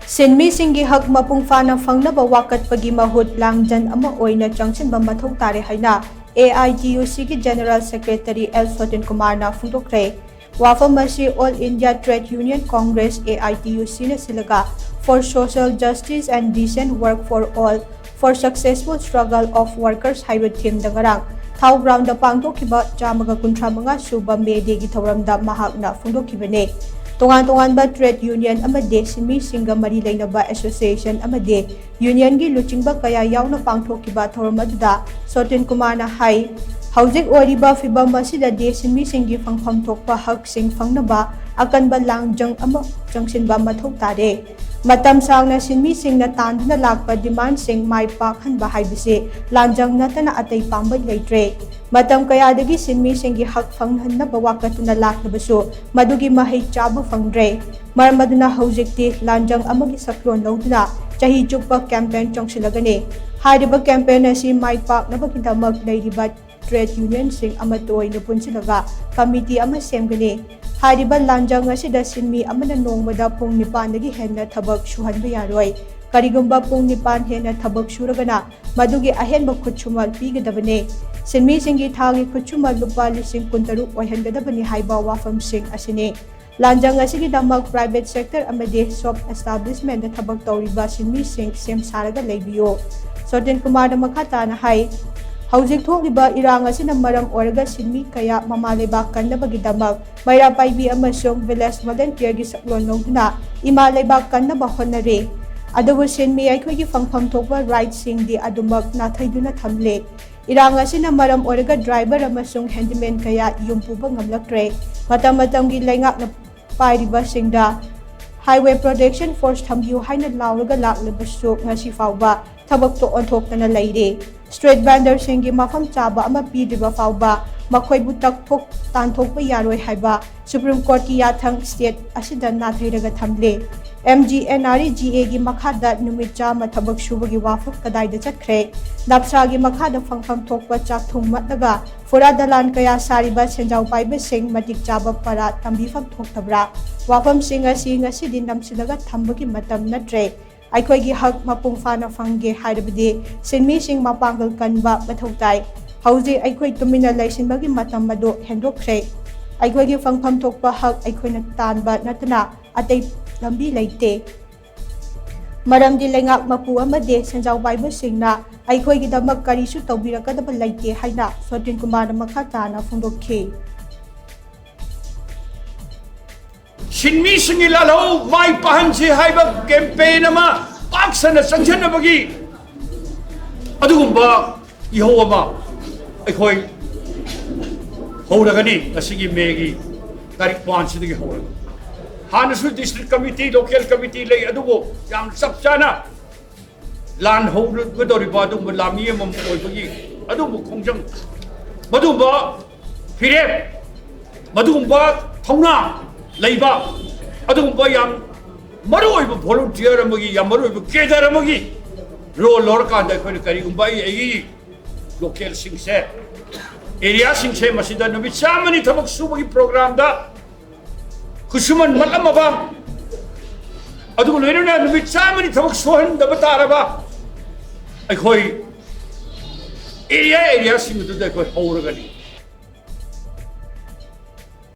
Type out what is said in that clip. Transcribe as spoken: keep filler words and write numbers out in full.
ꯁꯤꯟꯃꯤꯁꯤꯡꯒꯤ ꯍꯛ ꯃꯄꯨꯡ ꯐꯥꯅ ꯐꯪꯅꯕ ꯋꯥꯀꯠꯄꯒꯤ ꯃꯍꯨꯠ ꯂꯥꯡꯖꯟ ꯑꯃ ꯑꯣꯏꯅ ꯆꯪꯁꯤꯟꯕ ꯃꯊꯧ ꯇꯥꯔꯦ ꯍꯥꯏꯅ ꯑꯦ ꯑꯥꯏ ꯇꯤ ꯌꯨ ꯁꯤꯒꯤ General Secretary ꯑꯦꯜ ꯁꯣꯇꯤꯟ ꯀꯨꯃꯥꯔꯅ ꯐꯣꯡꯗꯣꯛꯈ꯭ꯔꯦ꯫ ꯋꯥꯐꯝ ꯑꯁꯤ All India Trade Union Congress, A I T U C, ꯅ ꯁꯤꯜꯂꯒ For Social Justice and Decent Work for All, For Successful Struggle of Workers ꯍꯥꯏꯕ theme ꯗ ꯉꯔꯥꯡ ꯊꯥꯎ ground ꯗ ꯄꯥꯡꯊꯣꯛꯈꯤꯕ ꯆꯥꯝꯃꯒ ꯀꯨꯟꯊ꯭ꯔꯥ ꯃꯉꯥ ꯁꯨꯕ May Day ꯒꯤ ꯊꯧꯔꯝꯗ ꯃꯍꯥꯛꯅ ꯐꯣꯡꯗꯣꯛꯈꯤꯕꯅꯤ꯫ ꯇꯣꯉꯥꯟ ꯇꯣꯉꯥꯟꯕ trade union ꯑꯃꯗꯤ ꯁꯤꯟꯃꯤꯁꯤꯡꯒ ꯃꯔꯤ ꯂꯩꯅꯕ association ꯑꯃꯗꯤ union ꯒꯤ ꯂꯨꯆꯤꯡꯕ ꯀꯌꯥ ꯌꯥꯎꯅ ꯄꯥꯡꯊꯣꯛꯈꯤꯕ ꯊꯧꯔꯝ ꯑꯗꯨꯗ ꯁꯣꯇꯤꯟ ꯀꯨꯃꯥꯔꯅ ꯍꯥꯏ, ꯍꯧꯖꯤꯛ ꯑꯣꯏꯔꯤꯕ ꯐꯤꯚꯝ ꯑꯁꯤꯗꯗꯤ ꯁꯤꯟꯃꯤꯁꯤꯡꯒꯤ ꯐꯪꯐꯝ ꯊꯣꯛꯄ ꯍꯛꯁꯤꯡ ꯐꯪꯅꯕ ꯑꯀꯟꯕ ꯂꯥꯡꯖꯪ ꯑꯃ ꯆꯪꯁꯤꯟꯕ ꯃꯊꯧ ꯇꯥꯔꯦ꯫ ꯃꯇꯝ ꯁꯥꯡꯅ ꯁꯤꯟꯃꯤꯁꯤꯡꯅ ꯇꯥꯟꯗꯨꯅ ꯂꯥꯛꯄ demand ꯁꯤꯡ ꯃꯥꯏ ꯄꯥꯛꯍꯟꯕ ꯍꯥꯏꯕꯁꯤ ꯂꯥꯟꯖꯪ ꯅꯠꯇꯅ ꯑꯇꯩ ꯄꯥꯝꯕꯩ ꯂꯩꯇ꯭ꯔꯦ꯫ ꯃꯇꯝ ꯀꯌꯥꯗꯒꯤ ꯁꯤꯟꯃꯤꯁꯤꯡꯒꯤ ꯍꯛ ꯐꯪꯍꯟꯅꯕ ꯋꯥꯀꯠꯇꯨꯅ ꯂꯥꯛꯂꯕꯁꯨ ꯃꯗꯨꯒꯤ ꯃꯍꯩ ꯆꯥꯕ ꯐꯪꯗ꯭ꯔꯦ꯫ ꯃꯔꯝ ꯑꯗꯨꯅ ꯍꯧꯖꯤꯛꯇꯤ ꯂꯥꯟꯖꯪ ꯑꯃꯒꯤ ꯁꯛꯂꯣꯟ ꯂꯧꯗꯨꯅ ꯆꯍꯤ ꯆꯨꯞꯄ campaign ꯆꯪꯁꯤꯜꯂꯒꯅꯤ꯫ ꯍꯥꯏꯔꯤꯕ campaign ꯑꯁꯤ ꯃꯥꯏ ꯄꯥꯛꯅꯕꯒꯤꯗꯃꯛ ꯂꯩꯔꯤꯕ trade union ꯁꯤꯡ ꯑꯃꯠꯇ ꯑꯣꯏꯅ ꯄꯨꯟꯁꯤꯜꯂꯒ committee ꯑꯃ ꯁꯦꯝꯒꯅꯤ꯫ ꯍꯥꯏꯔꯤꯕ ꯂꯥꯟꯖꯪ ꯑꯁꯤꯗ ꯁꯤꯟꯃꯤ ꯑꯃꯅ ꯅꯣꯡꯃꯗ ꯄꯨꯡ ꯅꯤꯄꯥꯟꯗꯒꯤ ꯍꯦꯟꯅ ꯊꯕꯛ ꯁꯨꯍꯟꯕ ꯌꯥꯔꯣꯏ꯫ ꯀꯔꯤꯒꯨꯝꯕ ꯄꯨꯡ ꯅꯤꯄꯥꯟ ꯍꯦꯟꯅ ꯊꯕꯛ ꯁꯨꯔꯒꯅ ꯃꯗꯨꯒꯤ ꯑꯍꯦꯟꯕ ꯈꯨꯠꯁꯨꯃꯜ ꯄꯤꯒꯗꯕꯅꯤ꯫ ꯁꯤꯟꯃꯤꯁꯤꯡꯒꯤ ꯊꯥꯒꯤ ꯈꯨꯠꯁꯨꯃꯜ ꯂꯨꯄꯥ ꯂꯤꯁꯤꯡ ꯀꯨꯟꯇꯔꯨꯛ ꯑꯣꯏꯍꯟꯒꯗꯕꯅꯤ ꯍꯥꯏꯕ ꯋꯥꯐꯝꯁꯤꯡ ꯑꯁꯤꯅꯤ꯫ ꯂꯥꯟꯖꯪ ꯑꯁꯤꯒꯤꯗꯃꯛ private sector ꯑꯃꯗꯤ shop establishment ꯊꯕꯛ ꯇꯧꯔꯤꯕ ꯁꯤꯟꯃꯤꯁꯤꯡ ꯁꯦꯝ ꯁꯥꯔꯒ ꯂꯩꯕꯤꯌꯨ꯫ ꯁꯣꯇꯤꯟ ꯀꯨꯃꯥꯔꯅ ꯃꯈꯥ ꯇꯥꯅ ꯍꯥꯏ, ꯍꯧꯖꯤꯛ ꯊꯣꯛꯂꯤꯕ ꯏꯔꯥꯡ ꯑꯁꯤꯅ ꯃꯔꯝ ꯑꯣꯏꯔꯒ ꯁꯤꯟꯃꯤ ꯀꯌꯥ ꯃꯃꯥ ꯂꯩꯕꯥꯛ ꯀꯟꯅꯕꯒꯤꯗꯃꯛ ꯃꯩꯔꯥ ꯄꯥꯏꯕꯤ ꯑꯃꯁꯨꯡ village volunteer ꯒꯤ ꯁꯛꯂꯣꯟ ꯂꯧꯗꯨꯅ ꯏꯃꯥ ꯂꯩꯕꯥꯛ ꯀꯟꯅꯕ ꯍꯣꯠꯅꯔꯤ꯫ ꯑꯗꯨꯕꯨ ꯁꯤꯟꯃꯤ ꯑꯩꯈꯣꯏꯒꯤ ꯐꯪꯐꯝ ꯊꯣꯛꯄ right ꯁꯤꯡꯗꯤ ꯑꯗꯨꯃꯛ ꯅꯥꯊꯩꯗꯨꯅ ꯊꯝꯂꯦ꯫ ꯏꯔꯥꯡ ꯑꯁꯤꯅ ꯃꯔꯝ ꯑꯣꯏꯔꯒ driver ꯑꯃꯁꯨꯡ handyman ꯀꯌꯥ ꯌꯨꯝ ꯄꯨꯕ ꯉꯝꯂꯛꯇ꯭ꯔꯦ꯫ ꯃꯇꯝ ꯃꯇꯝꯒꯤ ꯂꯩꯉꯥꯛꯅ ꯄꯥꯏꯔꯤꯕꯁꯤꯡꯗ Highway Protection Force ꯊꯝꯕꯤꯌꯨ ꯍꯥꯏꯅ ꯂꯥꯎꯔꯒ ꯂꯥꯛꯂꯕꯁꯨ ꯉꯁꯤ ꯐꯥꯎꯕ ꯊꯕꯛꯇꯣ ꯑꯣꯟꯊꯣꯛꯇꯅ ꯂꯩꯔꯤ꯫ Street vendor ꯁꯤꯡꯒꯤ ꯃꯐꯝ ꯆꯥꯕ ꯑꯃ ꯄꯤꯗ꯭ꯔꯤꯕ ꯐꯥꯎꯕ ꯃꯈꯣꯏꯕꯨ ꯇꯛꯊꯣꯛ ꯇꯥꯟꯊꯣꯛꯄ ꯌꯥꯔꯣꯏ ꯍꯥꯏꯕ Supreme Court ꯀꯤ ꯌꯥꯊꯪ state ꯑꯁꯤꯗ ꯅꯥꯊꯩꯔꯒ ꯊꯝꯂꯦ꯫ M G N R E G ꯑꯦꯒꯤ ꯃꯈꯥꯗ ꯅꯨꯃꯤꯠ ꯆꯥꯝꯃ ꯊꯕꯛ ꯁꯨꯕꯒꯤ ꯋꯥꯐꯝ ꯀꯗꯥꯏꯗ ꯆꯠꯈ꯭ꯔꯦ? ꯅꯞꯁꯥꯒꯤ ꯃꯈꯥꯗ ꯐꯪꯐꯝ ꯊꯣꯛꯄ ꯆꯥꯛ ꯊꯣꯡ ꯃꯠꯂꯒ ꯐꯨꯔꯥ ꯗꯂꯥꯟ ꯀꯌꯥ ꯁꯥꯔꯤꯕ ꯁꯦꯟꯖꯥꯎ ꯄꯥꯏꯕꯁꯤꯡ ꯃꯇꯤꯛ ꯆꯥꯕ ꯄꯔꯥ ꯇꯝꯕꯤꯐꯝ ꯊꯣꯛꯇꯕ꯭ꯔꯥ? ꯋꯥꯐꯝꯁꯤꯡ ꯑꯁꯤ ꯉꯁꯤꯗꯤ ꯅꯝꯁꯤꯜꯂꯒ ꯊꯝꯕꯒꯤ ꯃꯇꯝ ꯅꯠꯇ꯭ꯔꯦ꯫ ꯑꯩꯈꯣꯏꯒꯤ ꯍꯛ ꯃꯄꯨꯡ ꯐꯥꯅ ꯐꯪꯒꯦ ꯍꯥꯏꯔꯕꯗꯤ ꯁꯤꯟꯃꯤꯁꯤꯡ ꯃꯄꯥꯡꯒꯜ ꯀꯟꯕ ꯃꯊꯧ ꯇꯥꯏ꯫ ꯍꯧꯖꯤꯛ ꯑꯩꯈꯣꯏ ꯇꯨꯃꯤꯟꯅ ꯂꯩꯁꯤꯟꯕꯒꯤ ꯃꯇꯝ ꯑꯗꯨ ꯍꯦꯟꯗꯣꯛꯈ꯭ꯔꯦ꯫ ꯑꯩꯈꯣꯏꯒꯤ ꯐꯪꯐꯝ ꯊꯣꯛꯄ ꯍꯛ ꯑꯩꯈꯣꯏꯅ ꯇꯥꯟꯕ ꯅꯠꯇꯅ ꯑꯇꯩ ꯂꯝꯕꯤ ꯂꯩꯇꯦ꯫ ꯃꯔꯝꯗꯤ ꯂꯩꯉꯥꯛ ꯃꯄꯨ ꯑꯃꯗꯤ ꯁꯦꯟꯖꯥꯎ ꯄꯥꯏꯕꯁꯤꯡꯅ ꯑꯩꯈꯣꯏꯒꯤꯗꯃꯛ ꯀꯔꯤꯁꯨ ꯇꯧꯕꯤꯔꯛꯀꯗꯕ ꯂꯩꯇꯦ ꯍꯥꯏꯅ ꯁꯣꯇꯤꯟ ꯀꯨꯃꯥꯔꯅ ꯃꯈꯥ ꯇꯥꯅ ꯐꯣꯡꯗꯣꯛꯈꯤ꯫ ꯁꯤꯟꯃꯤꯁꯤꯡꯒꯤ ꯂꯥꯜꯍꯧ ꯃꯥꯏ ꯄꯥꯛꯍꯟꯁꯤ ꯍꯥꯏꯕ ꯀꯦꯝꯄꯦꯟ ꯑꯃ ꯄꯥꯛ ꯁꯟꯅ ꯆꯪꯁꯤꯟꯅꯕꯒꯤ ꯑꯗꯨꯒꯨꯝꯕ ꯏꯍꯧ ꯑꯃ ꯑꯩꯈꯣꯏ ꯍꯧꯔꯒꯅꯤ꯫ ꯉꯁꯤꯒꯤ ꯃꯦꯒꯤ ꯇꯥꯔꯤꯛ ꯋꯥꯟꯁꯤꯗꯒꯤ ꯍꯧꯔꯒ ꯍꯥꯟꯅꯁꯨ ꯗꯤꯁꯇ꯭ꯔꯤꯛ ꯀꯃꯤꯇꯤ, ꯂꯣꯀꯦꯜ ꯀꯃꯤꯇꯤ ꯂꯩ, ꯑꯗꯨꯕꯨ ꯌꯥꯝ ꯆꯞ ꯆꯥꯅ ꯂꯥꯟ ꯍꯧꯒꯗꯧꯔꯤꯕ ꯑꯗꯨꯒꯨꯝꯕ ꯂꯥꯟꯃꯤ ꯑꯃꯃꯝ ꯑꯣꯏꯕꯒꯤ ꯑꯗꯨꯒꯨꯝꯕ ꯈꯣꯡꯖꯪ, ꯃꯗꯨꯒꯨꯝꯕ ꯐꯤꯔꯦꯞ, ꯃꯗꯨꯒꯨꯝꯕ ꯊꯧꯅꯥ ꯂꯩꯕ, ꯑꯗꯨꯒꯨꯝꯕ ꯌꯥꯝ ꯃꯔꯨ ꯑꯣꯏꯕ ꯚꯣꯂꯨꯟꯇꯤꯌꯔ ꯑꯃꯒꯤ, ꯌꯥꯝ ꯃꯔꯨ ꯑꯣꯏꯕ ꯀꯦꯗꯔ ꯑꯃꯒꯤ ꯔꯣꯜ ꯂꯧꯔꯀꯥꯟꯗ ꯑꯩꯈꯣꯏꯅ ꯀꯔꯤꯒꯨꯝꯕ ꯑꯩ ꯑꯩꯒꯤ ꯂꯣꯀꯦꯜꯁꯤꯡꯁꯦ, ꯑꯦꯔꯤꯌꯥꯁꯤꯡꯁꯦ ꯃꯁꯤꯗ ꯅꯨꯃꯤꯠ ꯆꯥꯝꯃꯅꯤ ꯊꯕꯛ ꯁꯨꯕꯒꯤ ꯄ꯭ꯔꯣꯒ꯭ꯔꯥꯝꯗ ꯈꯨꯠꯁꯨꯃꯟ ꯃꯠꯂꯝꯃꯕ, ꯑꯗꯨꯒ ꯂꯣꯏꯅꯅ ꯅꯨꯃꯤꯠ ꯆꯥꯝꯃꯅꯤ ꯊꯕꯛ ꯁꯨꯍꯟꯗꯕ ꯇꯥꯔꯕ ꯑꯩꯈꯣꯏ ꯑꯦꯔꯤꯌꯥ ꯑꯦꯔꯤꯌꯥꯁꯤꯡ ꯑꯗꯨꯗ ꯑꯩꯈꯣꯏ ꯍꯧꯔꯒꯅꯤ꯫